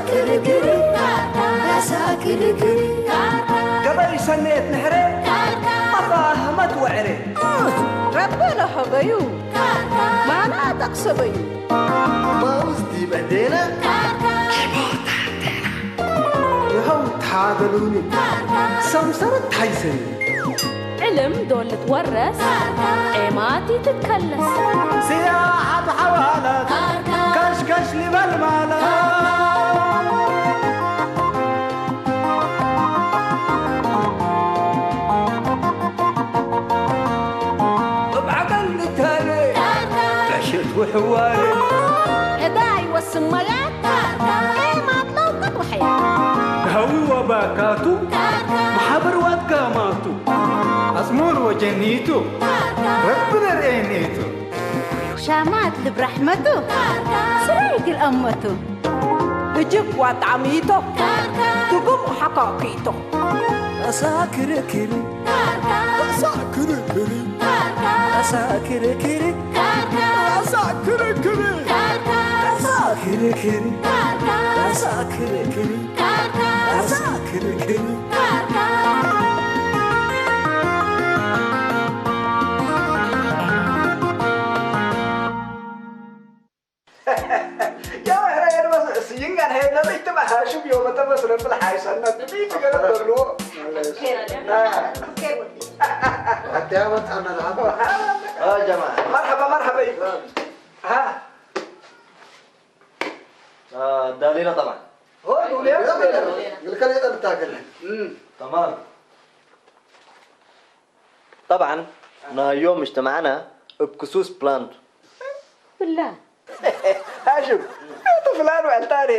ክርክር ካርታ ራሳ ክርክር ካርታ ገበይ ሰኔት ንሕረ ካርታ ኣፋህመት ወዕረ ረቢ ለሐበዩ ካርታ ማና ጠቅሰበዩ ማውዝ ዲበዴና ካርታ ይኸው ታደሉኒ ካርታ ሰምሰረት ታይሰኒ ዕልም ዶ ልትወረስ ዔማት ይትከለስ። ስያሓት ሓዋላት ካሽካሽ ሊበል ማለት እብ ዓቀል ንታለ ዕሽት ውሕዋል ዕዳ ይወስን ማያት ዔማት ለውቅት ውሕያ ሃዊ ወባካቱ ማሓበር ዋትጋማቱ ኣጽሙር ወጀኒቱ ረቢ ነርኤኒቱ ሻማት ልብ ራሕመቱ ስራይ ግል ኣመቱ እጅብ ዋጣዕሚቶ ትጉም ሓካኪቶ ኣሳ ክርክሪ ኣሳ ክርክሪ ኣሳ ክርክሪ ኣሳ ክርክሪ ኣሳ ክርክሪ ኣሳ ክርክሪ ዳሌና ጠብዓ ግልከሌጠ ብታገለ ተማም ጠብዓ ናዮም ምጅተማዕና እብ ክሱስ ፕላንቱ ብላ ሃሽም እቲ ፍላን ውዕልታን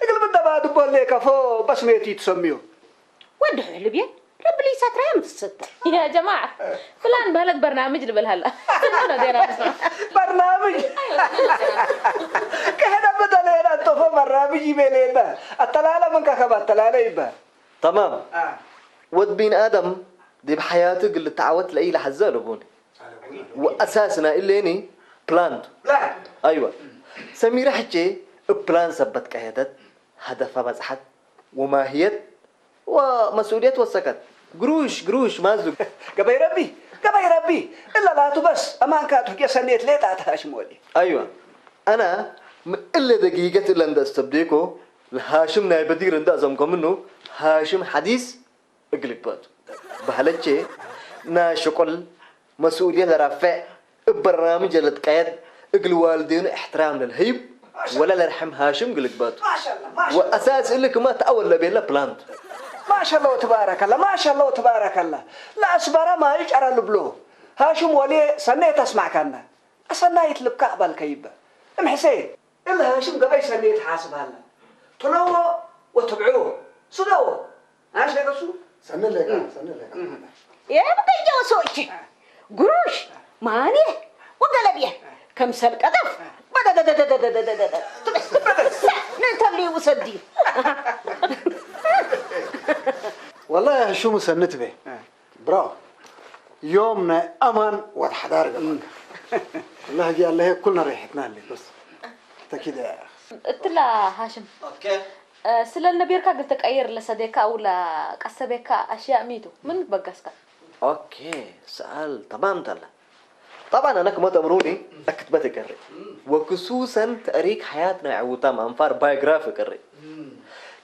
እግል ብደባ ድቦሌ ከፎ በስሜቱ ይትሰምዮ ወዲ ሕልብ እየ ረቢ ለይሳትራ እያ ምትስት يا جماعة فلان بهلت برنامج ልብል ሃላ ስንቱ ነው ዜና ምስማ برنامج كهنا بدل هنا انتو برنامج يبيلينا التلالة من كخبا التلالة يبا تمام ወድ ቢን ኣደም ዲብ ሓያቱ እግል ልትዓወት ለኢለሐዘ ለቡኒ ወአሳስና እሌኒ ፕላንቱ ኣይወ ሰሚረ ሕቼ እብ ፕላን ሰበት ቀየደት ሀደፋ በጽሐት ወማህየት ወመስኡልየት ወሰከት ግሩሽ ግሩሽ ማዙ ገበይ ረቢ ገበይ ረቢ እለ ላቱ በስ አማንካ ትሕጌ ሰኔት ሌጣ ተሃሽም ወሊ ኣይወ አና ም እለ ደጊገት እለ እንደ እስተብዴኮ ለሃሽም ናይ በዲር እንደ አዘምኮ ምኑ ሃሽም ሐዲስ እግልግበቱ በህለቼ ናይ ሽቁል መስኡልየት ለራፍዕ እብ በርናምጅ ለልትቀየድ እግል ዋልዴኑ እሕትራም ለልህይብ ወለ ለርሕም ሃሽም ግልግበቱ ወአሳስ እሊ ክማ ተአወል ለቤለ ፕላንቱ ማሻላ ወትባረከላ ማሻላ ወትባረከላ ለአስበራ ማዩ ጨራ ልብሎ ሃሽም ወሌ ሰኔ ተስማዕካና አሰናይት ልብካ እቅባል ከይበ እምሕሴ እለ ሃሽም ገበይ ሰኔ ተሓስብ ሃላ ትለዎ ወትብዕዎ ስደዎ ኣሸገሱ ሰንለካ ሰንለካ የብቀየው ሰዎች ጉሩሽ ማኔ ወገለብየ ከምሰል ቀጠፍ በደደደደደደደደደ ትበስ ነንተሉ ይውሰድ እዩ والله يا هشوم سنت به برافو يوم ናይ ኣማን ወድ ሓዳር ገባካ ለህጊ ኣለሄ ኩልና ሬሕትና ኣለ በስ ተኪደ እትላ ሃሽም ስለል ነቢርካ ግል ተቀይር ለሰዴካ አውላ ቀሰቤካ አሽያእ ሚቱ ምን በጋስካ ኦኬ ሰኣል ተማም ተላ طبعا أنا كما تمروني أكتبت قري وخصوصا تأريخ حياتنا عوتا مانفار بايوغرافي قري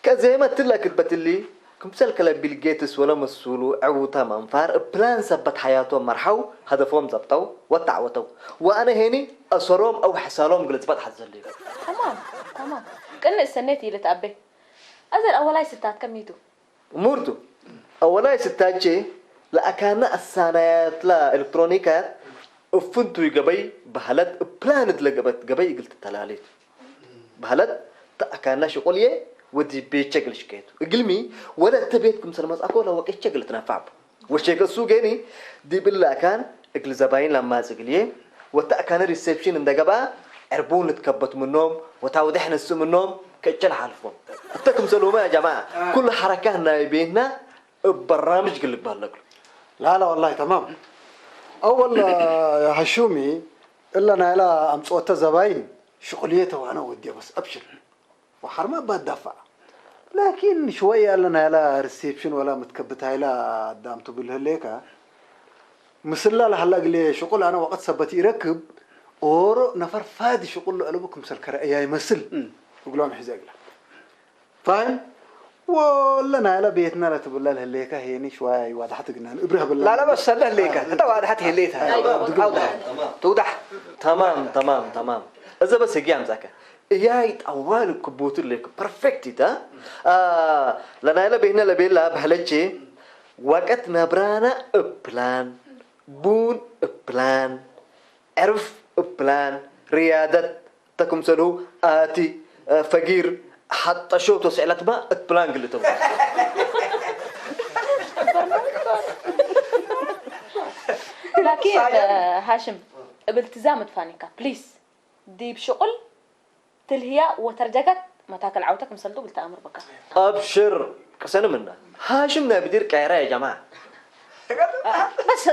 كزيما تلا كتبت لي ክምሰል ከለ ቢል ጌትስ ወለ መሱሉ ዕውታ ማንፋር እብ ፕላን ሰበት ሐያቶም መርሐው ሀደፎም ዘብጠው ወተዓወተው ወአነ ሄኒ አሰሮም አው ሕሳሎም ግልጽ በጥሐት ዘልዩ። ተማም ተማም ቅንእ ሰኔት ኢልት አቤ አዘር አወላይ ስታትከ ሚቱ። ሙርቱ አወላይ ስታቼ ለአካነ አሳናያትላ ኤለክትሮኒካት እፍንቱይ ገበይ በህለት እብ ፕላንት ለገበት ገበይ እግል ትተላሌት። በህለት ተአካነ ሽቁልዬ ወዲብ ቤቼ እግል ሽቄቱ። እግልሚ ወለ እተ ቤት ክምሰል መጽአኮ ለወቄቼ እግል እትነፋዕ ቡ። ወሼክ እሱ ጌኒ ዲብ እለ አካን እግል ዘባይን ለማጽእ እግልዬ ወተአካነ ሪሴፕሽን እንደ ገብአ ዕርቡን ልትከበት ምኖም ወታውዴሕ ንስእ ምኖም ከእቼ ለሓልፎም። እተ ክምሰልሁመ ያ ጀማዐ ኩሉ ሐረካት ናይ ቤትና እብ በራምጅ እግል ልግባእ ለእግሉ። ላላ ወላሂ ተማም። አወል ያ ሐሹሚ እለ ናይላ አምጽኦተ ዘባይን ሽቁልዬ ተዋነ ወድየ በስ አብሽር። ወሐርመ እባ ትዳፋዕ። ላኪን ሽወይ ያለ ናይላ ሪሴፕሽን ወላ ምትከብት ሃይላ ኣዳም ትብል ህሌካ ምስላ ለሃላ ግሌ ሽቁል ኣነ ወቀት ሰበት ይረክብ ኦሮ ነፈር ፋዲ ሽቁል ለዕለቡ ክምሰል ከረአ ያይመስል እግሎም ሒዘ ግላ ፋይን ወለ ናይላ ቤትና ለትብላ ለህሌካ ሄኒ ሽዋይ ዋዳሕት ግናን እብረህ ብላ ላለ በሰለ ህሌካ እታ ዋዳሕት ሄሌታ ትውዳሕ تمام تمام تمام እዘ በስ ህጊ ኣምጻከ እያይ ጠዋል ክቦት ለክ ፐርፌክት ይታ ለናይለ ቤህነ ለቤላ በህለቼ ወቀት ነብራና እፕላን ቡን እፕላን ዕርፍ እፕላን ርያደት ተክምሰሉ ኣቲ ፈጊር ሓጠሾ ተስዕለትማ እትፕላን ግልተው ላኪን ሃሽም እብል ትዛመድ ፋኒካ ፕሊስ ዲብ ሽቁል ትልህያ ወተርጀጋት መታከል ዓውተ ክምሰልቱ ብል ተኣምር በቃ ኣብሽር ቅሰን ምና ሃሽም ናይ ብዲር ቀይራ ያ ጀማ በስ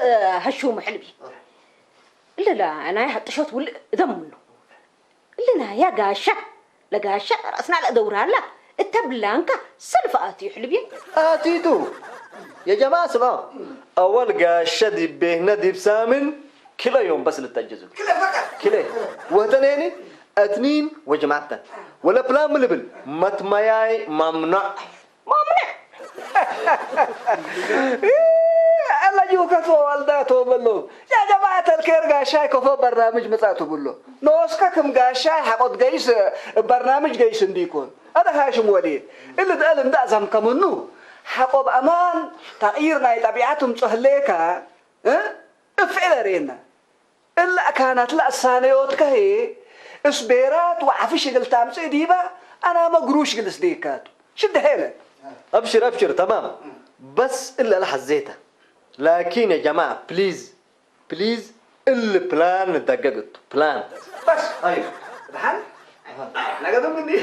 ሀሹም ሕልቢ እልላ ናይ ሀጥሾት ውል እደምኑ እልና ያ ጋሻ ለጋሻ ራስና ለደውራላ እተብላንካ ሰልፍ ኣትዩ ሕልቢ ኣቲቱ የጀማ ስማ ኣወል ጋሸ ዲብ ቤህነ ዲብ ሳምን ክለ ዮም በስ ልተጅዙ ክለ ወህተኔኒ እትኒን ወጅማተን ወለ ፕላን ምልብል መትመያይ ማምናዕ ማምናዕ ألا جوكت ووالداته بلو يا جماعة الخير قاشاي كفو برنامج متاتو بلو نوسكا كم قاشاي حقود قيس برنامج قيس انديكون هذا هاشم وليد اللي دقال اندازم كمنو حقوب أمان تغيير ناي طبيعتهم تسهليكا اه افعل رينا እላ ካህናት ላ እሳነዮትካ ህዬ እስቤራት ወዓፊ ሽግል ታምጽእ ዲባ ኣናመ ግሩሽ ግል እስዴካቱ ሽድ ሄለ أبشر أبشر تمام بس إلا الحزيتة لكن يا جماعة بليز بليز ال بلان ندقق ال بلان بس ايوه دحين نقدم مني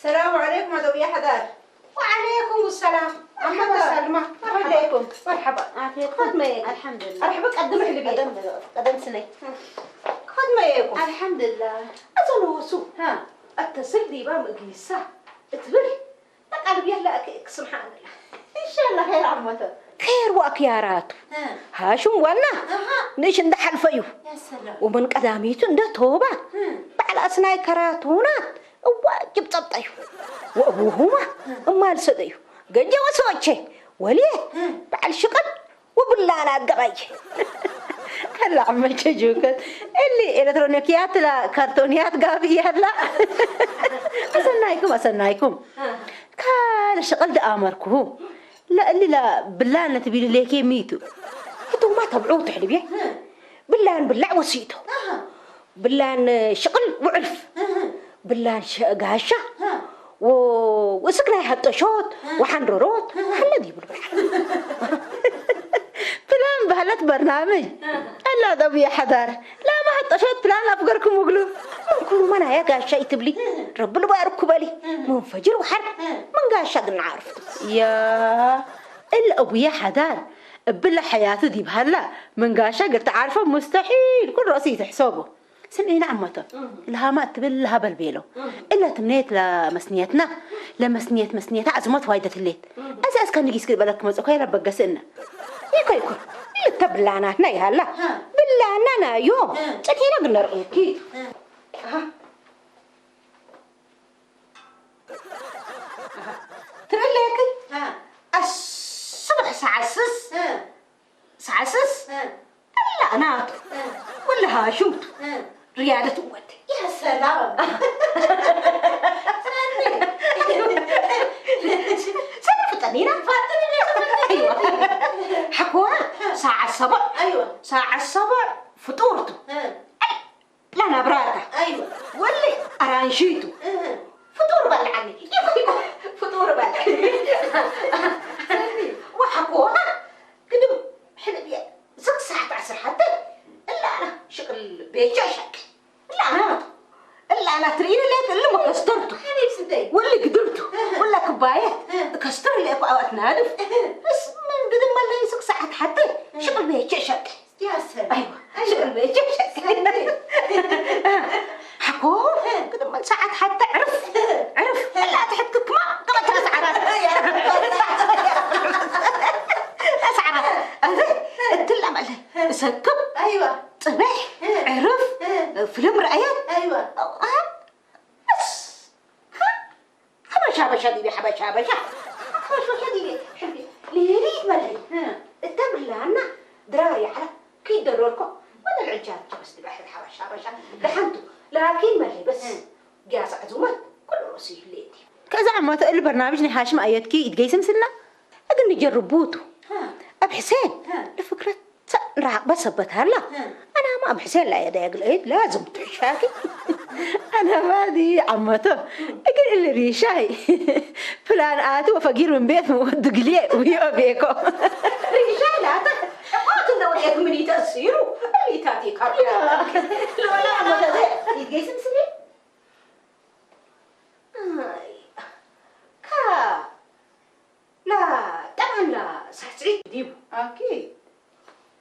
السلام عليكم هذا يا حدار. وعليكم السلام. مرحبا سلمى. مرحبا. مرحبا. عافية. خذ ما يجي. الحمد لله. مرحبا قدم لي بيه. قدم قدم سني. خذ ما يجي. الحمد لله. أزل وسو. ها. اتصل لي بام قيسة. اتبر. قلبي لا سبحان الله. إن شاء الله خير عمته. خير وأكيارات. هاشم ونا نيش ندحل فيو. ومن قداميتو ندتوبا بعل أسناي كراتونات واجب تبطيو وأبوهما أمال سديو قجا وسوتشي وليه بعل شقل وبلانا قبي هلا عمك جوكت اللي إلكترونيكيات لا كرتونيات قابي هلا أسنايكم أسنايكم كان شقل دأمركو لا اللي لا بلان تبي ليك ميتو هتو ما تبعو تحلبي بلان بلع وسيتو بلان شقل وعرف بلان قاشة وسكنا حتى شوت وحنرروت حلا دي بالبحر بلان بهلت برنامج ألا ضبي حدار لا ما حتى شوت بلان أفقركم وقلو من كل ما أنا يا قاشة يتبلي رب البارك كبالي منفجر وحرب من قاشة قلنا عارف يا الأبويا حدار እብለ ሓያቱ ዲብ ሃላ ምንጋሻ ግር ተዓርፎ ሙስተሒል ኩሉ ረእሲ ይትሕሰቦ ስምዒና ዓመቶ ለሃማ እትብል ለሃበል ቤሎ እላ ትምነየት ለመስንየትና ለመስንየት መስንየታ ዕዝመት ዋይደትሌት እዚ እስከ ንጊስ ግበለክ መጽኮ የለ በገስእና ይኮ ይኮ እተ ብላናትና ይሃላ ብላና ናዮ ጨቴና ግነርኦኪ ትርለየክን ኣስብሕ ሰዓስስ ሰዓስስ ኣላ ናቱ ወላ ሃሹምቱ ርያደት ወድ يا سلام ሰኒ ፍጠኒና فاطمة أيوة حكوها ساعة السبع أيوة ساعة السبع فطورته لا نبراتا أيوة واللي أرانشيتو فطور بلعني فطور بلعني وحكوها قدم حلبية زق ساعة عصر حتى إلا أنا شغل بيجا شك إلا أنا إلا أنا تريني ليت إلا ما كسترته حبيب سدي واللي ባየ ከስትር ኢለ እኮ ኣብኣ ትናድፍ። እስ ምን ግድም ኣለይ ስክ ሰዓት ሓተ ሽቕል በየቸ ሸቅ። ያሰ። ኣይዋ ሽቕል በየቸ ሸቅ። ሓኮ ግድም ሰዓት ሓተ ዕርፍ ዕርፍ እላ ትሕት ክክማ ከመታ ሰዓራት ሰዓራት ኣዘ እትላ መለ እሰክብ ኣይዋ ጽበሕ ዕርፍ ፍልም ረኣየት ኣይዋ በስ ሓበሻ ሓበሻ ዲቤ ሓበሻ ሓበሻ ሓበሻ ዲቤ ሕልቢ ሌሊት መለይ እተብላና ድራር ያዕላ ከይደረርኮ ወደ ልዕጃ ቸበስ ድበሕር ሓበሻ ሓበሻ ደሓንቱ ላኪን መለይ በስ ግያስ ዕዙመት ኩሉ ርእሱ ይህልየት እዩ። ከዛ ዕመቶ እል በርናምጅ ናይ ሃሽም ኣየትኪ ይትገይስም ስና እግን ንጀርቡቱ ኣብ ሕሴን ለፍክረት ንራቕ በሰበት ሃላ ኣናማ ኣብ ሕሴን ላ የደ የግልኤት ላዝም ትሕሻኪ ኣናማ ዲ ዓመቶ እግል እል ሪሻይ ፕላን ኣቲ ወፈጊር ምን ቤት ምወድ ግልየ ውዮ ቤኮ ሪሻይ ላተ ዕቋት እንደውልየት ምን ይተእሲሩ እሊታቲ ካርያ ለወላ ዓመቶ ይትገይስም ስኒ ካ ላ ጠማን ላ ሳስዒት ዲቡ ኣኪ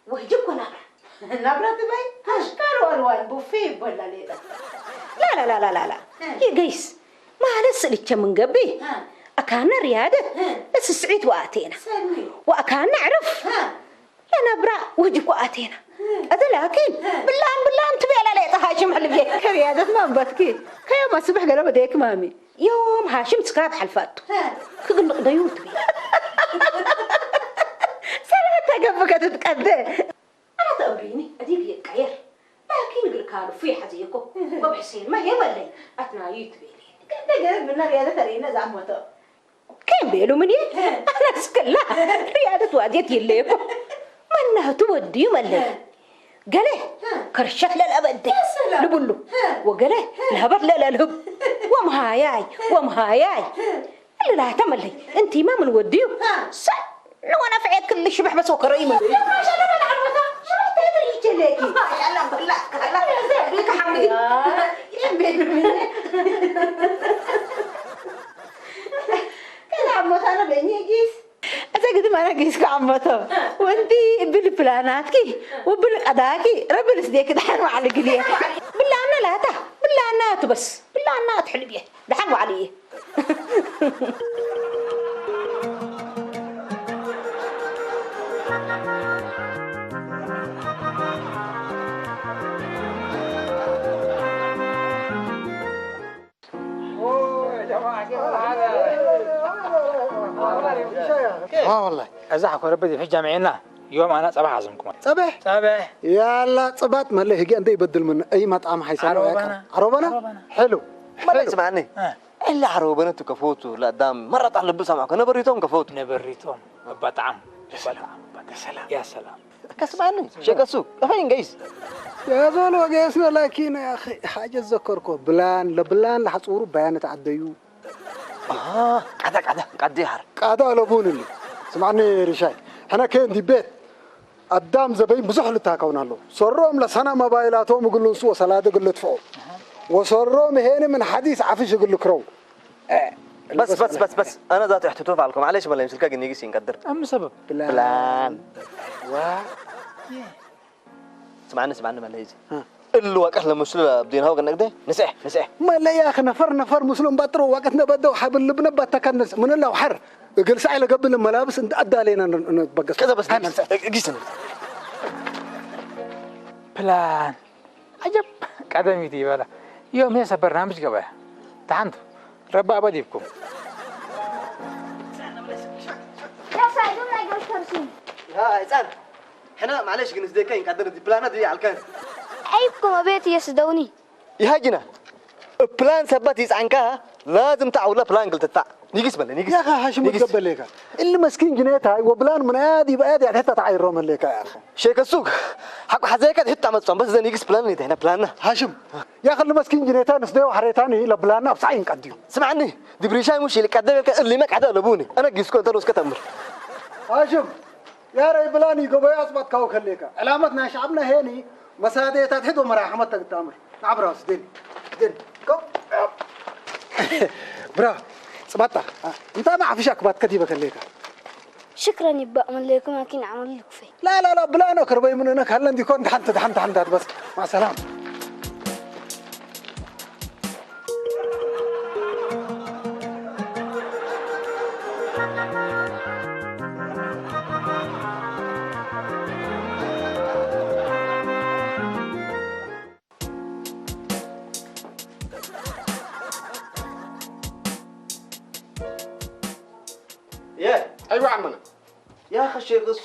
ወህጅ እኮ ናብራ ናብራ ትበይ ኣሽካር ዋልዋል ቡፌ ይበላ ሌላ ላላላላላላ ይገይስ ማለት ስልቸ ምንገቢ ኣካነ ርያደ ለስስዒት ወኣቴና ሰኒ ወኣካነ ዕርፍ ለነብራ ወጅ እኮ ኣቴና። እዚ ላኪን ብላን ብላን ትቤላ ላይ ጠሃሽም ሕልቤ ከርያደት መንበትኪ ከዮም ኣስብሕ ገለ በደክ ማሚ ዮም ሃሽም ስካብ ሓልፋቱ ክግንቕ ደዩ ትቤ ሰለተ ገብከ ትትቀደ ኣላ ተእምሪኒ ኣዲብ የቀየር ላኪን እግር ካሉ ፉ ይሓዘየኮ ወብሕሴን ማ የበለይ ኣትናዩ ትቤ ገደ ገለ ምና ርያደት ኣርእየና ዛሞቶ كان بيلو مني أنا سكلا رياضة واديت يليكو من نهتو وديو ملي قالي كرشت للأبد لبلو وقالي لهبت للألهب ومهاياي ومهاياي اللي لا تملي انتي ما من وديو سع لو انا في كل شبح بس وكريمه እዛ ግድም ኣነ ጊስካ ዓመቶ ወንቲ እብል ፕላናትኪ ወብል ቀዳኪ ረብል ስዴክ ድሓን ዋዕሊ ግልየ ብላና ላታ ብላና ትበስ ብላና ትሕልብየ ድሓን ዋዕሊ እየ እዛ ሓኮረበት ሕጂ ጃምዕና ዮም ኣና ጸባሕ ኣዘምኩማ ጸብሕ ጸብሕ ያላ ጽባት መለ ህጊ እንደ ይበድል ምን እይ መጣም ሓይሳ ዓሮበና ዓሮበና ሕሉ መለ ስማኒ እላ ዓሮበነ ትከፈቱ ለዳም መረጣ ልብ ሰማዕኮ ነበሪቶም ከፈቱ ነበሪቶም በጣም በጣም ያ ሰላም ከስማኒ ሸቀሱ ከፈይን ገይስ يا زول وقيسنا لكن يا أخي حاجة ذكركو بلان لبلان لحصورو بيانة عديو ቃዳ ቃዳ ቃዲ ሃር ቃዳ ኣለቡን እሊ ስማዕኒ ሪሻይ ሕነ ከየን ዲ ቤት ኣዳም ዘበይን ብዙሕ ልታከውን ኣሎ ሰሮም ለሰና መባይላቶም እግሉ ንሱ ወሰላደ ግሉ ትፍዖ ወሰሮም ሄኒ ምን ሓዲስ ዓፍሽ እግሉ ክረው بس بس بس بس انا ذات احتتوف عليكم معلش ولا يمسلك جنيجي سينقدر ام سبب بلان ዋ ስማዕኒ ስማዕኒ መለይ እዚ እሉ ዋቀት ለምስሉ ኣብዲን ሃው ከነግደ ንስሕ ንስሕ መለይ ያኽ ነፈር ነፈር ምስሉ እምባጥሮ ዋቀት ነበደው ሓብል ልብነ ባተከነስ ምን ላው ሓር እግል ሳዕ ለገብን መላብስ እንደ ኣዳሌና ነበገስ ከዛ በስ ጊስ ፕላን عجب ቀደሚት ይበላ እዮም ሄሰ በርናምጅ ገበያ ተሓንቱ ረባ ኣበዲብኩም ህፃን ሕነ ማለሽ ግን ዝደከ ይንቀድር ዲ ፕላነ ዲ ኣልከን عيبكم أبيت يسدوني ይሃጅና ፕላን ሰበት ይፃንካ ላዝም ተዓውላ ፕላን ግልትታ ኒግስ በለ ኒግስ ያኻ ሃሽም ገበሌካ እሊ መስኪን ጅኔታይ ወብላን ምናያድ ይበያድ ያድሕታ ተዓይሮም ህሌካ ያኻ ሼክ ሱቅ ሓቁ ሓዘካ ድሕታ መጾም በስ ዘን ይግስ ፕላን ይተህና ፕላንና ሃሽም ያኸ እሊ መስኪን ጅኔታይ ንስደዮ ሓሬታኒ ለብላና ኣብ ሰዓይ እንቀድዩ ስማዕኒ ድብሪሻይ ሙሽ ይልቀደም ከ እሊ መቃደ ለቡኒ ኣነ ጊስኮ እንተ ዶስከ ተምር ሃሽም ያረ ብላኒ ገበያ ኣጽባትካው ከሌካ ዕላመት ናይ ሻዕብና ሄኒ መሳደየታት ሕዶ መራሕመት ተግታምር ናብራስ ድን ድን ብራ ባጣ፣ እንታይ ማዕፍሻ ክባት ከዲበ ከለካ? ሽክረን ይባእ መለይኩም ኣኪን ዓመል ልክፈይ። لا لا لا، ብላኖ ከርበይ ምንነ ካለን ዲኮን፣ ደሓን ደሓን ደሓን ዳት በስ። ማሰላም። የ ኣይዋ ዓመና። ያ ኸሸ ገሱ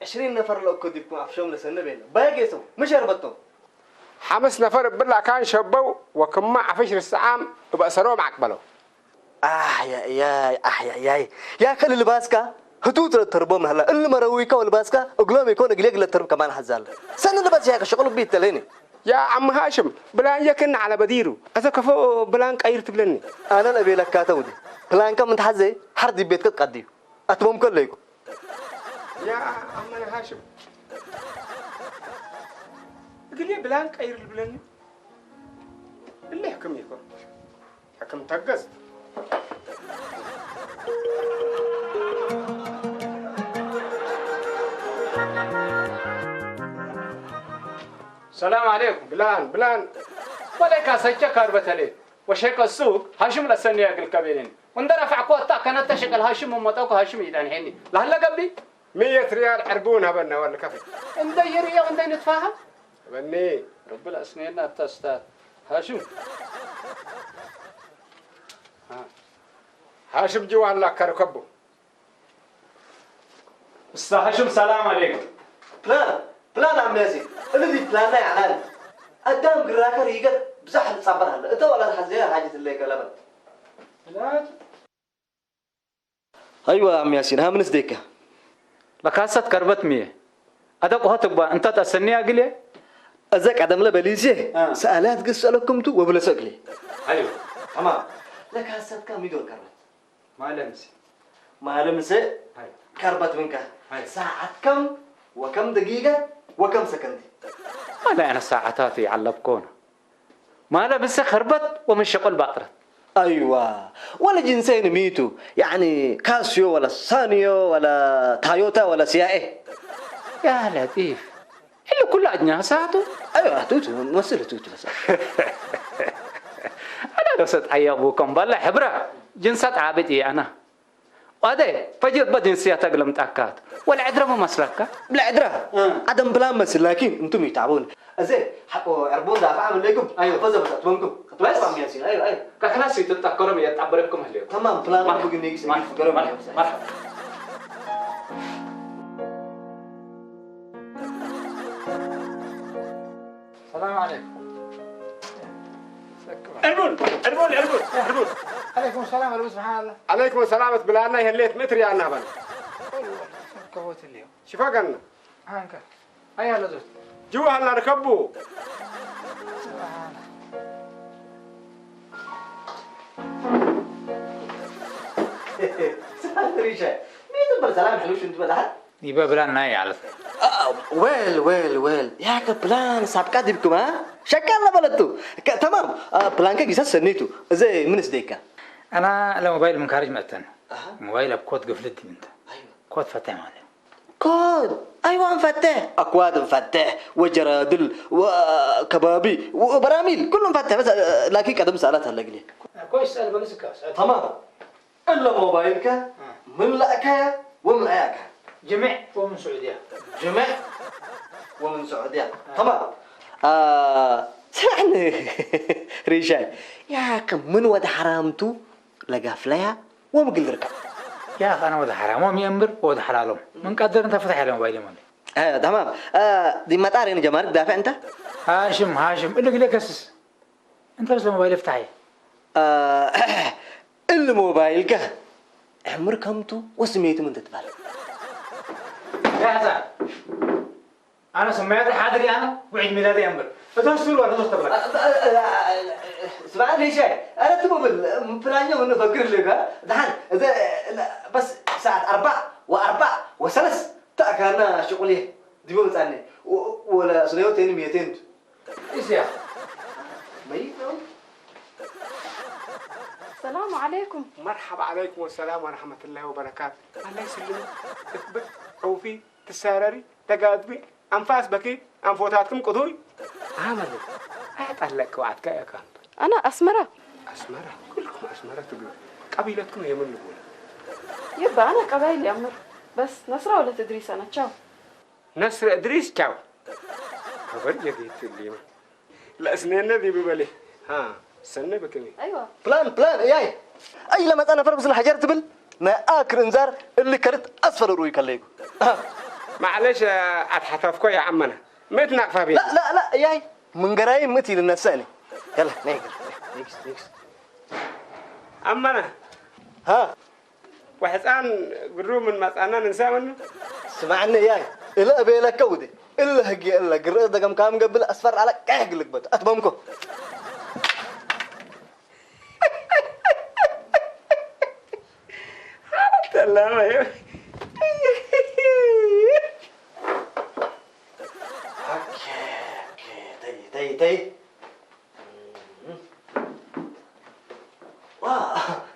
ዕሽሪን ነፈር ለእኮ ዲብኩም ኣፍሾም ለሰነ ቤለ። ባይ ጌሰው፣ ምሽ ኣርበቶም። ሓምስ ነፈር እብላ ካን ሸበው ወክማ ዓፈሽ ርስዓም እበእሰሮም ዓቅበለው። ኣሕያያይ ኣሕያያይ። ያ ከል ልባስካ ህቱት ለተርቦም ላህላ እሊ መረዊካ ወልባስካ እግሎም ይኮን እግሌግ ለተርብ ከማን ሓዛለ። ሰን ልባስ ያከ ሸቅሉ ቢት ተለኒ። ያ ዓም ሃሽም ብላን የክን ዓለ በዲሩ። ኣዘ ከፎ ብላን ቀይር ትብለኒ። ኣነ ለቤለካ ተውዲ። ፕላንካ ምን ተሓዘ ሓር ዲቤትከ ትቀድዩ። ኣትሞም ከለይኩ። ያ ዓመነ ሃሽም እግሌ ብላን ቀይር ልብለኒ። እለ ሕክም ይኮ። ሕክም ተገዝ። ሰላም ዓለይኩም። ብላን፣ ብላን። ወለይካ ሰቸ ካርበተሌ። ወሸቀ ሱቅ ሃሽም ለሰኒ ያግል ከቤኔን። ወንደ ረፋዕኮ እታ ከነተ ሸቀል ሃሽም መሞጠኮ ሃሽም ይዳንሄኒ። ላህለ ገቢ? ሚየት ሪያል ዕርቡን ሀበና ወል ከፊ። እንደ ይርየው እንደ ንትፋሃ? በኒ። ረብል ኣስሜና እታ ስታት። ሃሽም። ሃ። ሃሽም ጅዋ ላከርከቡ። እስታ ሃሽም ሰላም ዓለይኩም። ፕላን፣ ፕላን ዓም ያሲን። እልል ፕላንና ይዓላል። ኣዳም ግራከር ይገት ብዛሕ ዝጻበር ኣለ። እተ ዋላ ሓዘያ ሓጅት ለይ ከለበት። ፕላን። ኣይዋ ዓም ያሲን፣ ሃምንስ ደይካ። ለካሰት ከርበት ምየ። ኣደ ቆሆ ትግባ፣ እንታ ተሰኒያ ግልየ? እዘ ቀደም ለበሊሴ፣ አ። ሰኣላት ግስ ሰለኩምቱ ወብለሰ እግሌ። ኣዩ፣ ተማም። ለካሰትካ ሚዶር ከርበት። ማለምስ። ማለምስ፣ ኣዩ። ከርበት ምንካ። ኣዩ። ሰዓት ከም ወከም ደቂቀ ወከም ሰከንድ። ኣነ ኣነ ሰዓታት ይዓለብኮነ። ማለ ብሰ ከርበት ወምን ሸቆል ባጥረት። ኣይዋ፣ ወለ ጅንሰይን ሚቱ፣ ያዕኒ ካስዮ ወለ ሳንዮ ወለ ታዮታ ወለ ሲያኤ። ያ ለጢፍ፣ እሉ ኩሉ ኣጅኛ ሳቱ። ኣይዋ፣ ቱቱ፣ መስል ቱቱ በሰ። ኣና ዶ ሰጥ ኣያቡ ከም ባላ ሕብራ፣ ጅንሳት ዓብጥ እየ ኣና። ዋደ፣ ፈጅር በድን ሲያታ ግለምጣካት። ወላ ዕድረ መመስለካ? ብላ ዕድረ? እ። ኣደም ብላ መስል፣ ላኪን እንቱም ይታቦን። እዚ፣ ሓቆ ዕርቦን ዳፋ ዓመለይኩም። ኣዮ። ፈዘ በሳ ትበንኩም። በስ? ትበንኩም ያሲን። ኣዮ፣ ኣዮ። ከሕናስ ይትጣከሮም የጣበረኩም ህልዮ። ተማም፣ ፕላን ማር-፣ ብግን ይግስ ማር-፣ ይግስ ገረም ማር-፣ ያብሳ። ማር-፣ ሰላም ዓለይኩም። ዕልቡል፣ ዕልቡል፣ ዕልቡል፣ ዕልቡል። ዓለይኩም ሰላም፣ ዕልቡል፣ ስብሓን ኣላህ። ዓለይኩም ሰላም፣ እት ብላና ይህሌት ምትር ያና በል። ከቦትልዮ። ሽፋጋና። ሃንከ። ኣያ ለዞት። ጅዋ ሃላ ርከቡ። ስብሓን። ስብሓን ሪሻ። ሚት በል ሰላም፣ ሕሉሽ እንት በል፣ ኣ? ይበብላና ያለት። አ፣ ዌል፣ ዌል፣ ዌል። ያከ ፕላን ሳብካ ዲብኩም፣ አ? ሸቃል ነበለቱ። ከ-፣ ተማም። አ፣ ፕላንከ ጊሳ ሰኒቱ። እዚ ምንስ ደይካ? ኣና ለሞባይል ምን ካርጅ መእተን። ኣሃ። ሞባይል ኣብ ኮት ግፍልት ዲብ እንተ። ኣይዋ። ኮት ፈታይ ማለት። ኮት። ኣይዋ፣ ንፈትሕ። ኣክዋድ ንፈትሕ። ወጀራድል፣ ወከባቢ፣ ወበራሚል። ኩሉ ንፈትሕ። በስ፣ ላኪን ቀደም ሰኣላት ኣለግልየ። ኮይ ሰኣል በልስካ፣ ሰኣል። ተማም። እለ ሞባይልከ እ። ምን ለእከያ ወምን ኣያከ? ጀሚዕ ወምን ስዑድያ። ጀሚዕ ወምን ስዑድያ። እ። ተማም። አ፣ ስምዕኒ ሪሻይ፣ ያከ ምን ወድ ሓራምቱ ለጋፍለያ ወምግል ርካ። ያኸ ኣነ ወድ ሓራሞም የእምብር ወድ ሓላሎም። ምን ቀደር እንተ ፍትሕ ያለ ሞባይል የመለ። እ፣ ተማም። እ፣ ዲመጣር የን ጀማሪ ዳፊዕ እንተ? ሃሽም፣ ሃሽም፣ እልግሌ ከስስ። እንተ ርሰ ሞባይል ፍታሕ እየ። አ፣ እል ሞባይልከ ዕምር ከምቱ ወስሜቱ ምን ትትባል? ያ ሕፃን፣ ኣነ ስሜት ሓድር ኣነ ውዒድ ሚላድ እየ እምበር። እቶም ስሉ ዋላ ሶስተ ብላ። ስማዕ ሪሻይ፣ ኣረ ትቦብል፣ ፕላኛ ምን ፈክር ልካ፣ ደሓን፣ እዚ፣ በስ ሰዓት ኣርባዕ ወኣርባዕ ወሰለስ ተኣካና ሽቁል እየ፣ ዲቦ መጻኒ፣ ወ-፣ ወላ ስነዮ ቴን ሚየቴን። ኢስያ። መይት ነው። ሰላም ዓለይኩም። መርሓባ ዓለይኩም ወሰላም ወረሕመቱላሂ ወበረካቱ። ኣላይ ስልሚ፣ ትክብድ፣ ዕውፊ፣ ትሳረሪ፣ ተጋድቢ፣ ኣንፋስ በኪ፣ ኣንፎታትኩም ቅዱይ። ኣመለ፣ ኣያጣለቅ ክብዓትካ እያ ካንቱ። ኣና ኣስመራ። ኣስመራ፣ ኩልኩም ኣስመራ ትብሉ። ቀቢለትኩም የምን ልቡና። የባ ኣና ቀባይል ያምር። በስ ነስራ ወለት እድሪስ ኣና ቻው። ነስረ እድሪስ ቻው። ከበር የጌት ሊማ። ለእስኔነ ዲቢ በሌ። ሃ፣ ሰነ በከሚ። ኣይዋ። ፕላን ፕላን እያይ። ኣይ ለመጻ ነፈር ብስል ሓጀር ትብል ናይ ኣክር እንዛር እሊ ከርት ኣስፈለሩ ይከለይኩ። ማዕለሽ ኣትሓታፍኮ ይዓመና። ምእት ናቕፋ ቤት። ላ ላ ላ እያይ ምንገራይ ምእት ይልነሰእኒ። የላ ነይገር። ኔክስት ኔክስት። ኣመና። ሃ ወሕፃን ግሩ ምን ማፃና ንንሳ መኑ። ስማዕኒ እያይ እለ እቤለከ ውዴ እለ ህጊ እለ ግርእ ደገም ካም ገብለ ኣስፈር ኣለ ቀሕ ግልግበት ኣትበምኮ። ተላማዮ። ተይ ተይ ተይ። ዋ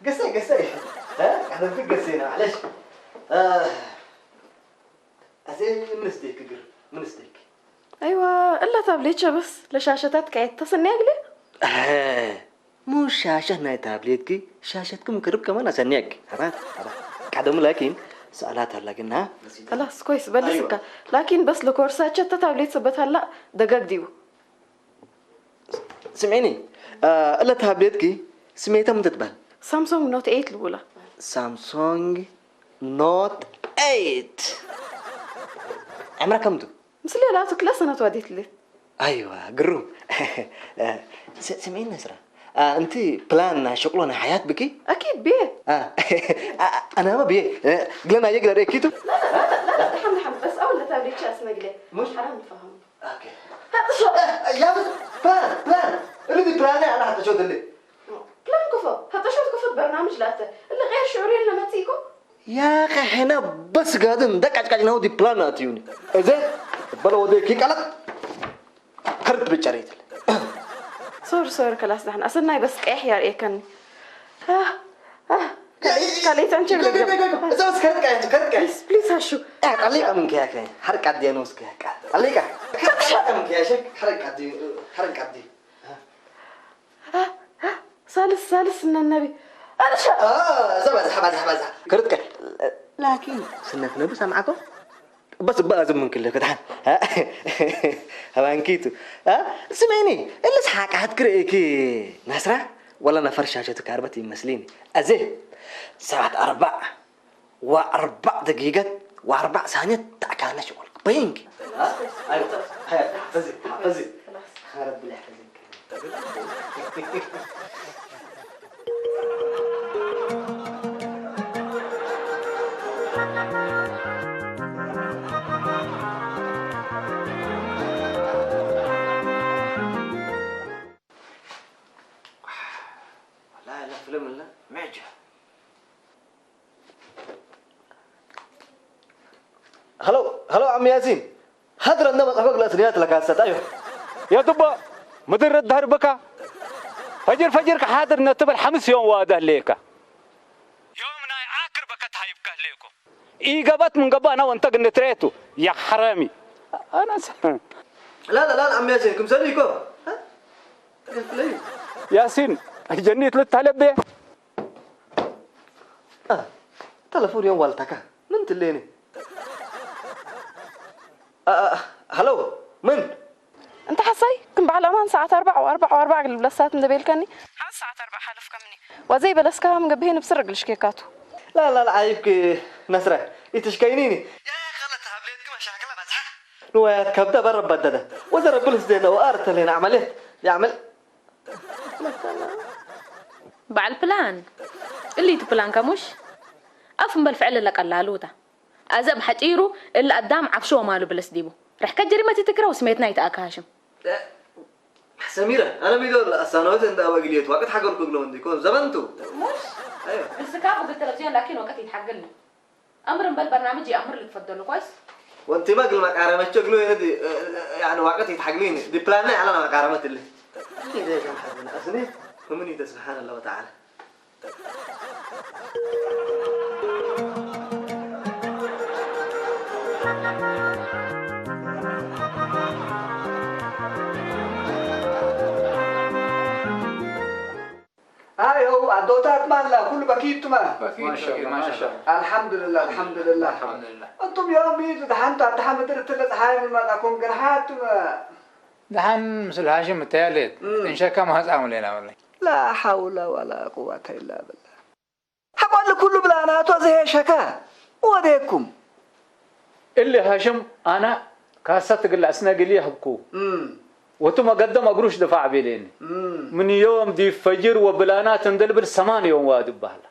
ገሰይ ገሰይ። እ? ቀደምቲ ገሰይ ነው ማለሽ። እ፣ ኣዜ ምን ስቴክ ግር ምን ስቴክ። ኣይዋ እላ ታብሌት ሸበስ ለሻሸታት ከየት ተሰንያ ግለ። ሙሽ ሻሸት ናይ ታብሌትኪ ሻሸትኩም ክርብ ከማን ኣሰንየክ። ኣባት ኣባት ቀደሙ ላኪን ሰኣላት ኣላግና። ከላስ ኮይስ በልስካ ላኪን በስ ለኮርሳቸት ተታብሌት ሰበት ሃላ ደጋግ ዲቡ። ስምዒኒ እለ ታብሌትኪ ስሜታ ምን ትትበሃል? ሳምሶንግ ኖት ኤይት ልቡላ። ሳምሶንግ ኖት ኤይት። ዕምራ ከምቱ? ምስለ ላቱ ክለ ሰነት ዋዴት ልት። ኣይዋ ግሩም። ስምዒኒ ነስራ እንቲ ፕላን ናይ ሸቅሎ ናይ ሓያት ብኪ? ኣኪድ ብየ። ኣናማ ብየ ግለና የግዳ ሬኪቱ? ደሓን ደሓን በስ ኣወል ለታብሌት ቻስ ነግለ። ሙሽ? ሓራም ንፋሃሙ። ኦኬ። ሃጥሾ ያብት ፕላን ፕላን እልቲ ፕላን ኣላ ሓተሾትልይ። ፕላን ክፎ ሃጥሾት ክፎት በርናምጅ ላተ። እለ غير شعوري ለመጽኢኮ። يا أخي حنا بس قاعدين ندقعج قاعدين نودي بلانات يوني. زين. بلا وديك قلق. كرت بجريت. ሶር ሶር ከላስ ዳሕን ኣሰናይ በስ ቀይሕ ያርእየከኒ። ካልኣይት ኣንቸር እዛ በስ ከርት ቀይሕ ከርት ቀይሕ. ፕሊዝ ሃሹ። ጠሊቃ ምንክ ያከ ሐርቅ አዲያ ነው እስከ ጠሊቃ ሐርቅ አዲ ሐርቅ አዲ ሳልስ ሳልስ እነነቢ ኣርሻ ዘባዝሕ ባዝሕ ባዝሕ ክርጥቀ ላኪን ስነት ነቢ ሰምዓኮ በስ በኣዝ ምን ክልክ ድሓን ሃባንኪቱ ስሜኒ እልስ ሓቃት ክርእኪ ናስራ ወላ ነፈር ሻሸቱ ካርበት ይመስሊኒ ኣዜ ሰዓት ኣርባዕ وأربع دقيقات وأربع ثانيات تعكانا شغل بينك. لا لا فيلم لا معجب. هلو هلو عم ياسين. هدر النبض أخوك لا تنيات لك هسه أيوه. يا دبا مدر الدهر بكا. فجر فجر كحاضر نتبر حمس يوم واده ليكا. يوم ناي عاكر بكت هايبكا ليكو. إي قبت من قبا أنا وانت قلنا تريتو يا حرامي. أنا س... لا لا لا عم ياسين كم سنة يكو. ياسين جنيت للتهلب. تلفون يوم والتكا من تليني. هلو من؟ እንተ ሓሳይ ከም በዓል ኣማን ሰዓት ኣርባዕ ወኣርባዕ ወኣርባዕ ግልብለሳት እንደ ቤልከኒ ሓን ሰዓት ኣርባዕ ሓለፍከምኒ። ዋዘይ በለስካ ምገብሄ ንብስር እግልሽኬካቱ። لا لا لا عيبك نسرة يتشكينيني. يا خلت هبليتك مشاكل بزح. نوايات كبدة برا بددة وزر بلس دينا وأرتلين عملية يعمل. በዓል ፕላን እሊቱ ፕላን ከሙሽ ኣፍ እምበል ፍዕል ለቀላሉታ ኣዘ ብሓጪሩ እለ ኣዳም ዓፍሾ ማሉ ብለስ ዲቡ ርሕከ ጀሪመት ይትክረው ስሜትና ይተኣካ ሃሽም ሰሚረ ኣነ ሚዶ ኣሳናወት እንደ ኣበግልየት ዋቅት ሓገርኩ ግሎ እንዲኮ ዘበንቱ ሙሽ እስካ ብግል ተለቪዝዮን ላኪን ወቀት ይትሓግልኒ أمر بل برنامج أمر اللي تفضلوا كويس. وانت ما قل مقارمة شغلو يا ندي يعني وقت يتحقلين دي بلان على مقارمة اللي. إذا كان حزن أسني ومن يد سبحان الله وتعالى. ኣዶታትማ ኣላ ኩሉ በኪቱማ። በኪቱ፣ ማሻ ኣላህ፣ ማሻ ማሻ ኣላህ። ኣላህ። ኣልሓምዱልላህ፣ ኣልሓምዱልላህ። ኣልሓምዱልላህ። እንቱም ዮም እዩ ዝደሓንቱ ኣድሓ ምድሪ እትለ ፀሓይ ምመጣኩም ግን ሓያቱም ደሓን ምስል ሃሽም እተያሌት እም። እንሸካ ማህፃ ሙሌና ወላሂ። ላ ሓውላ ዋላ ቁዋታ ኢላ ብላ። ሓቆል ኩሉ ብላናቶ ዘሄሸካ ወዴኩም። እሊ ሃሽም ኣና ካሳ ትግላ እስነግል ይህብኩ። እም። ወቱ መገደም እግሩሽ ድፋዕ ቤሌኒ። እም። ምን ዮም ዲ ፈጅር ወብላናት እንደልብል ሰማን ዮም ዋዱ በህላ።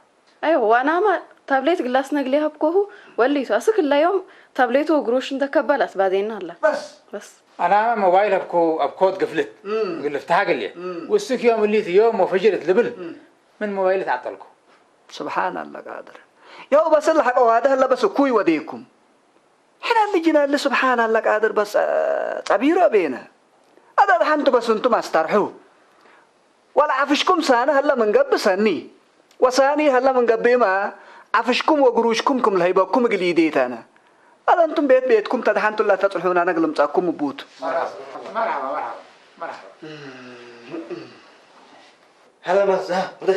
أيوة، وأنا ما تابلت قلاس نقلي هبكوه وليتو أسك اليوم تابلته قروش انت كبلت بعدين هلا. በስ። بس. ኣና ሞባይል ኣብ ኮ-፣ ኣብ ኮድ ግፍልት። እም። ግልፍት ሃግል እየ። እም። ውስክ ዮም እሊት ዮም ወፈጅርት ልብል። እም። ምን ሞባይል ተዓጠልኩ። ስብሓን ኣላ ቃድር። ያው በስል ሓቀ ዋደ ህላ በስ እኩይ ወዴኩም። ሕና ልጅና ል ስብሓን ኣላ ቃድር በስ ጸቢሮ ቤነ። ኣዳድ ሓንቱ በስ እንቱም ኣስታርሑ። ዋላ ዓፍሽኩም ሳነ ህላ መንገብ ሰኒ። ወሳኒ ህላ መንገብማ ዓፍሽኩም ወግሩሽኩም ክም ለህይበኩም እግል ኢዴታነ። ኣለ እንቱም ቤት ቤትኩም ተድሓንቱላ ተጽልሑና ነግልምጻኩም እቡት። መርሓባ፣ መርሓባ፣ መርሓባ፣ መርሓባ። هلا مازة، ودي.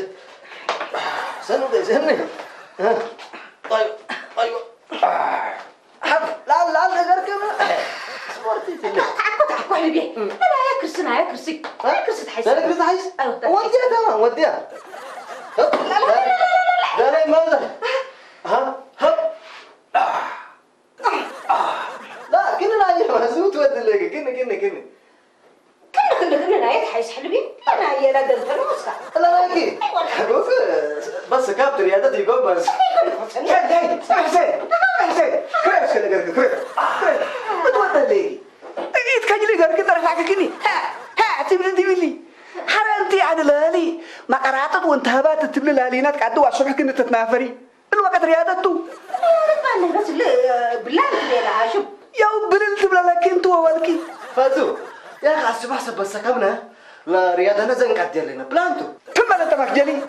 سنو دي، سنو. ها. أيوة، أيوة. حب، لا، لا، لا، غير كده. سبورتي تلي. تعال، تعال، تعال، حبيبي. لا، لا، يا كرسي، لا، يا كرسي. ها؟ يا كرسي تحيس. لا، لا، كرسي تحيس. أيوة، تحيس. وديها تمام، وديها. لا، لا، لا، لا، لا، لا. لا، لا، مازة. ها؟ هب. لا، كنا نايم، زوت ود لك، كنا، كنا، كنا. كنا، كنا، كنا نايم، حيس حلبي. أنا هي لا دمت، أنا وسع. لا، لا، كي. أيوة. بس، بس كابتن يا دتي، بس. أيوة، أنا وسع. هاي، هاي، حسين، حسين، كريس كده، كده، كده. كريس. بتودى ليه؟ إيه، تكجلي كده، كده، رفعك كني. ها، ها، تبلي، تبلي. حرام تي عن الهالي. ما قرأت وانت هبات تبلي الهالينات قعدوا على الصبح كنت تتنافري. الوقت رياضتو. ربنا بس ل-، بلال ليلة هاشم. يا بلال تبلا لكن تو ولكي. فازو، يا أخي، الصبح سبسة كمنا. لا، رياضة نزن قد يلينا. بلانتو. كم أنا تمك جلي؟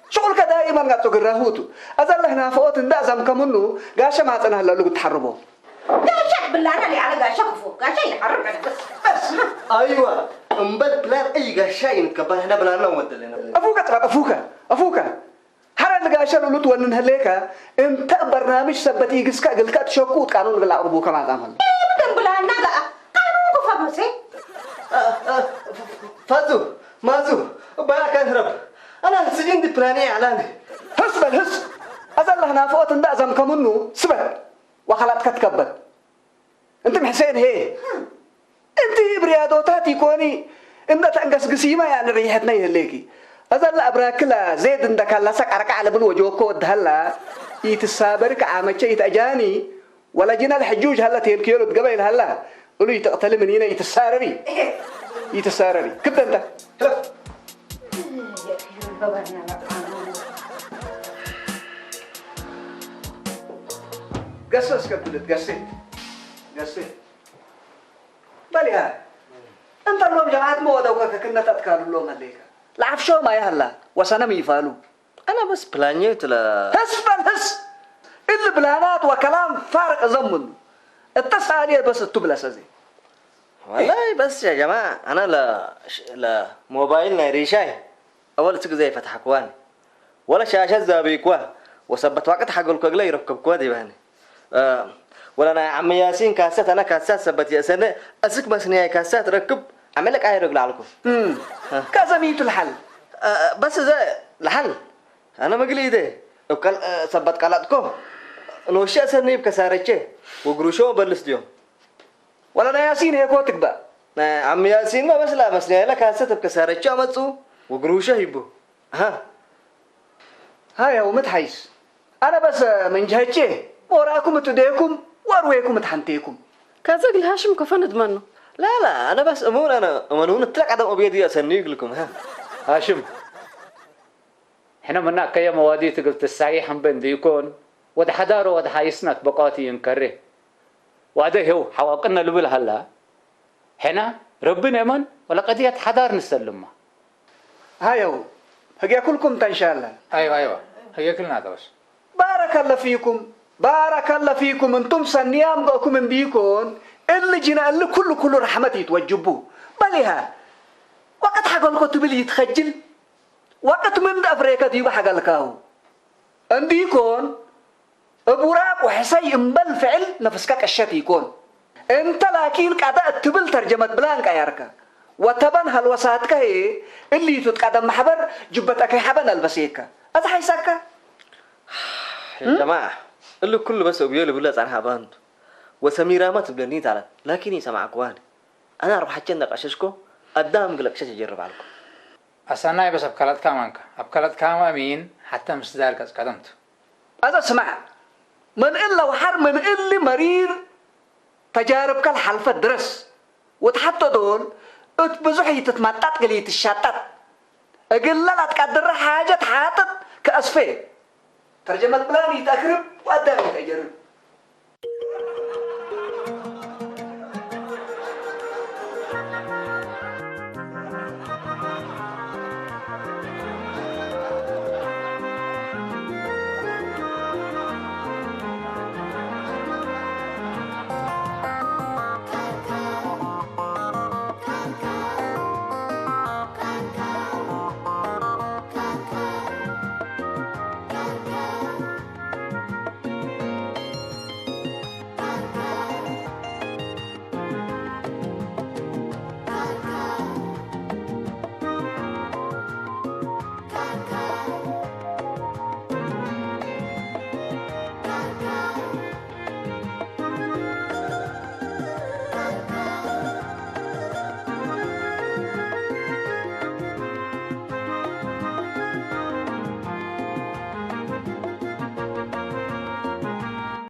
شغلك دائمًا قد تقرهوتو. أزال لهنا فوت إن دازم كمنو، قاشا ما تنهى للو تحربو. قاشا بالله أنا اللي على قاشا كفو. قاشا يحرب على بس. بس. أيوة. أمبل بلال أي قاشا ينكبر هنا بلالنا ودلنا. أفوكا تبقى، أفوكا. أفوكا. حرا لقاشا لولو تونن هليكا. أنت برنامج سبتي قسكا قلكا تشوكو تقانون غلا أربو كما تعمل. إيه، بدن بلالنا لا. قانون كفا بس، إيه؟ ፋዙ፣ ማዙ፣ ባያ ከንህረብ። ኣና ስጅን ዲ ፕላኔ ኣላኒ። ህስ በል ህስ። ኣዘ ኣለህና ፍኦት እንዳ እዘም ከምኑ ስበል። ዋኸላጥከ ትከበል። እንትም ሕሴን ሄ። እንቲ ብርያዶታት ይኮኒ እንደ ተንገስግሲማ ያ ንርይሐትና ይህሌኪ። ኣዘ ኣላ ኣብራክላ ዜድ እንደ ካላሳ ቀርቃዕ ልብል ወጆኮ ወድሃላ። ይትሳበሪ ከዓመቸ ይትኣጃኒ። ወላ ጅና ለሕጁጅ ሀላ ቴልክዮሎ ትገበ ኢልሃላ እሉ ይትቕተሊ ምኒነ ይትሳረሪ። ይትሳረሪ ክብደ እንተ ገሰ እስከብልት ገሴ ገሴ በሊሃ እንተ ሎም ጀማዓት መወደው ከክክነታት ካሉ ሎም ሀሌካ ለዓፍሾም ኣይሃላ ወሰነም ይፋሉ أنا بس بلانيت ل هس بل هس اللي بلانات وكلام فارغ أزمن التسعة عليه بس التبلة سزي والله بس يا جماعة أنا ل ل موبايل نايريشاي أول تك زي فتحكوان ولا شاشة زابيكوا وسبت وقت حق الكوغلا يركبكوا دي باني ወላ ናይ ዓሚ ያሲን ካሰት ኣነ ካሰት ሰበት የእሰነ እስክ መስንያይ ካሰት ረክብ ዓመለቅ ኣይረግል ኣልኩ እም። ካሰ ሚቱ ልሓል እ፣ በስ ዘ ልሓል ኣነ መግሊ ኢደ እብ ቀል-፣ እ፣ ሰበት ቀላጥኮ ንወሸ እሰኒ እብ ከሳረቼ ወግሩሾ በልስ ድዮም ወላ ናይ ያሲን ሄኮ ትግባእ ናይ ዓሚ ያሲን መበስላ መስንያይ ለካሰት እብ ከሳረቼ ኣመፁ ወግሩሾ ሂቡ ሃ ሃያ ውምት ሓይስ ኣነ በሰ መንጃቼ ሞራኩም እትደየኩም ወርዌኩም እትሓንቴኩም ከዘግል ሃሽም ከፈን እድመኑ لا لا أنا بس أمون أنا أمون تلك عدم أبيض يا سنيق لكم ها هاشم ሕነ መና ከየ መዋዲ ትግል ትሳይ ሕንበ እንዲኮን ወድ ሓዳሮ ወድ ሓይስናት በቋቲ ይንከሬ ዋደ ሄው ሓዋቅነ ልብል ሃላ ሕና ረብን የመን ወላ ቀድየት ሓዳር ንሰልማ ሃየው ህጌ ኩልኩም ተንሻለ ኣይዋ ኣይዋ ህጌ ክልና ተወስ ባረከ አላህ ፊኩም ባረከ አላህ ፊኩም እንቱም ሰንያም ገእኩም እንዲኮን እሊ ጅና እሊ ኩሉ ኩሉ ረሕመት ይትወጅቡ በሊሃ ወቀት ሓገልኮ ትብል ይትኸጅል ወቅት ምን ደፍሬከ ዲቡ ሐገልካሁ እንዲኮን እቡራቅ ወሕሰይ እምበል ፍዕል ነፍስከ ቀሸት ይኮን። እንተ ላኪን ቀደ እትብል ተርጀመት ብላን ቀየርከ። ወተበን ሀልወሳትከ ህዬ እሊቱ ትቀደም ማሕበር ጅበተ ከይሐበን አልበሴከ። አዚ ሐይሰከ? ጀማዓ እሉ ኩሉ በስ እብዮ ልብለ ጸንሐ ባንቱ ወሰሚራማ ትብለኒ ታላት ላኪን ይሰማዕኩዋን። አና አርባሐቸን ነቀሸሽኮ አዳም ግለቅሸት ይጀርብ አልኩ። አሳናይ በስ አብ ከለጥካ ማንካ አብ ከለጥካ ማሚን ሐተ ምስዳር ቀጽቀደምቱ። አዘ ስማዕ፣ ምን እለ ወሐር ምን እሊ መሪር ተጃርብ ከልሐልፈት ድረስ ወትሐቶ ዶል እት ብዙሕ ይትትማጣጥ ግል ይትሻጣጥ እግለ ላትቃድረ ሓጀት ሓጥጥ ከአስፌ ተርጀመት ብላን ይትአክርብ ወአዳም ይትአጀርብ።